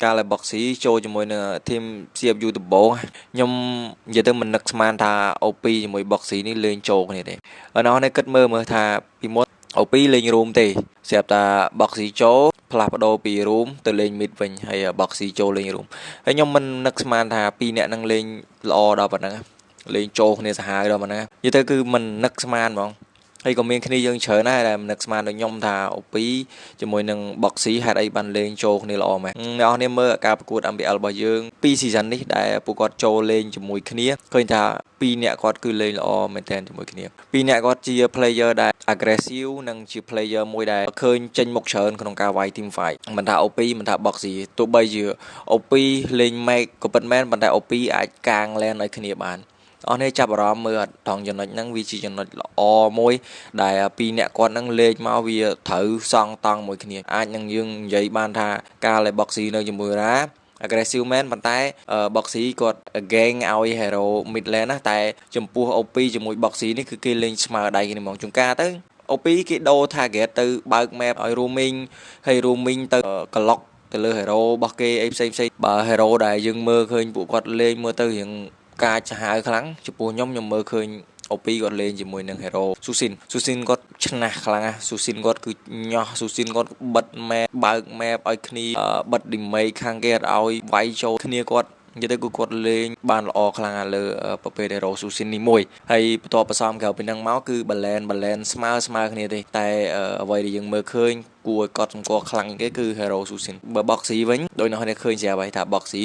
កាលដែល Boxy ចូលជាមួយនឹង team CFU ដំបូងខ្ញុំនិយាយទៅមិននឹកស្មានថា OP ជាមួយ Boxy នេះលេងចូលគ្នាទេ។អ្នកនរគិតមើលមើលថាពីមុន OP លេង roam ទេស្រាប់តែ Boxy ចូលផ្លាស់ប្ដូរពី roam ទៅលេង mid វិញហើយ Boxy ចូលលេង roam ហើយខ្ញុំមិននឹកស្មានថាពីរនាក់នឹងលេងល្អដល់ប៉ុណ្ណឹងលេងចូលគ្នាសាហាវដល់ប៉ុណ្ណឹងនិយាយទៅគឺមិននឹកស្មានហ្មងហើយក៏មានគ្នាយើងច្រើនដែរដែលមិននឹកស្មានដូចខ្ញុំថា OP ជាមួយនឹង Boxy ហេតុអីបានលេងចូលគ្នាល្អម៉េះអ្នកនរមើលការប្រកួត MPL របស់យើងពីរ season នេះដែលពួកគាត់ចូលលេងជាមួយគ្នាឃើញថាពីរនាក់គាត់គឺលេងល្អមែនទែនជាមួយគ្នាពីរនាក់គាត់ជា player ដែល aggressive និងជា player មួយដែលឃើញចេញមុខច្រើនក្នុងការវាយ team fight មិនថា OP មិនថា Boxy ទោះបីជា OP លេង mage ក៏ពិតមែនប៉ុន្តែ OP អាចកាង lane ឲ្យគ្នាបានអស់នេះចាប់អារម្មណ៍មើលអត់ត្រង់ចំណុចហ្នឹងវាជាចំណុចល្អមួយដែលពីរអ្នកគាត់ហ្នឹងលេងមកវាត្រូវសង់តង់មួយគ្នាអាចនឹងយើងនិយាយបានថាការលេ Boxy នៅជាមួយរ៉ា aggressive មែនប៉ុន្តែ Boxy គាត់ gank ឲ្យ hero mid lane ណាតែចំពោះ OP ជាមួយ Boxy នេះគឺគេលេងស្មើដៃគ្នាហ្មងជួនកាលទៅ OP គេដូរ target ទៅបើក map ឲ្យ roaming ហើយ roaming ទៅក្លុកទៅលើ hero របស់គេអីផ្សេងផ្សេងបើ hero ដែលយើងមើលឃើញពួកគាត់លេងមើលទៅរៀងកាចសាហាវខ្លាំងចំពោះខ្ញុំខ្ញុំមើលឃើញ OP គាត់លេងជាមួយនឹង hero ស៊ូស៊ីនស៊ូស៊ីនគាត់ឆ្នះខ្លាំងណាស់ស៊ូស៊ីនគាត់គឺញាស់ស៊ូស៊ីនគាត់បិទ map បើក map ឲ្យគ្នាបិទ damage ខាងគេអត់ឲ្យវាយចូលគ្នាគាត់និយាយទៅគឺគាត់លេងបានល្អខ្លាំងណាស់លើប្រភេទ Hero Zhuxin នេះមួយហើយបន្ទាប់បន្សំក្រៅពីហ្នឹងមកគឺ balance balance ស្មើស្មើគ្នាទេតែអ្វីដែលយើងមើលឃើញគួរឲ្យកត់សម្គាល់ខ្លាំងជាងគេគឺ Hero Zhuxin បើ Boxy វិញដោយអ្នកនេះឃើញស្រាប់ហើយថា Boxy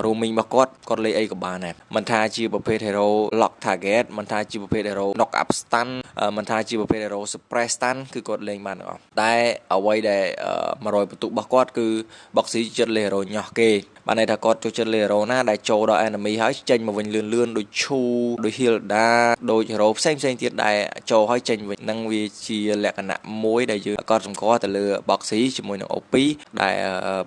roaming របស់គាត់គាត់លេងអីក៏បានដែរមិនថាជាប្រភេទ Hero lock target មិនថាជាប្រភេទ Hero knock up stun មិនថាជាប្រភេទ Hero suppress stun គឺគាត់លេងបានទាំងអស់តែអ្វីដែល100បន្ទុករបស់គាត់គឺ Boxy ចិត្តលេង Hero ញាស់គេបានន័យថាគាត់ចូលចិត្តលេង Hero ណាដែលចូលដល់ enemy ហើយចេញមកវិញលឿនលឿនដូចឈូដូច Hilda ដូច Hero ផ្សេងផ្សេងទៀតដែលចូលហើយចេញវិញនឹងវាជាលក្ខណៈមួយដែលយើងកត់សម្គាល់ទៅលើ Boxy ជាមួយនឹង OP ដែល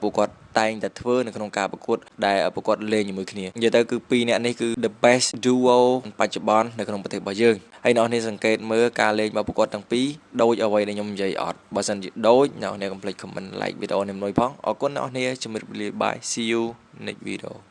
ពួកគាត់តែងតែធ្វើនៅក្នុងការប្រកួតដែលពួកគាត់លេងជាមួយគ្នានិយាយទៅគឺពីរនាក់នេះគឺ the best duo បច្ចុប្បន្ននៅក្នុងប្រទេសរបស់យើងហើយអ្នកនេះសង្កេតមើលការលេងរបស់ពួកគាត់ទាំងពីរដូចអ្វីដែលខ្ញុំនិយាយអត់បើសិនជាដូចអ្នកនេះកុំភ្លេច comment like វីដេអូនេះមួយផងអរគុណអ្នកនេះជំរាបលា bye, see you next video.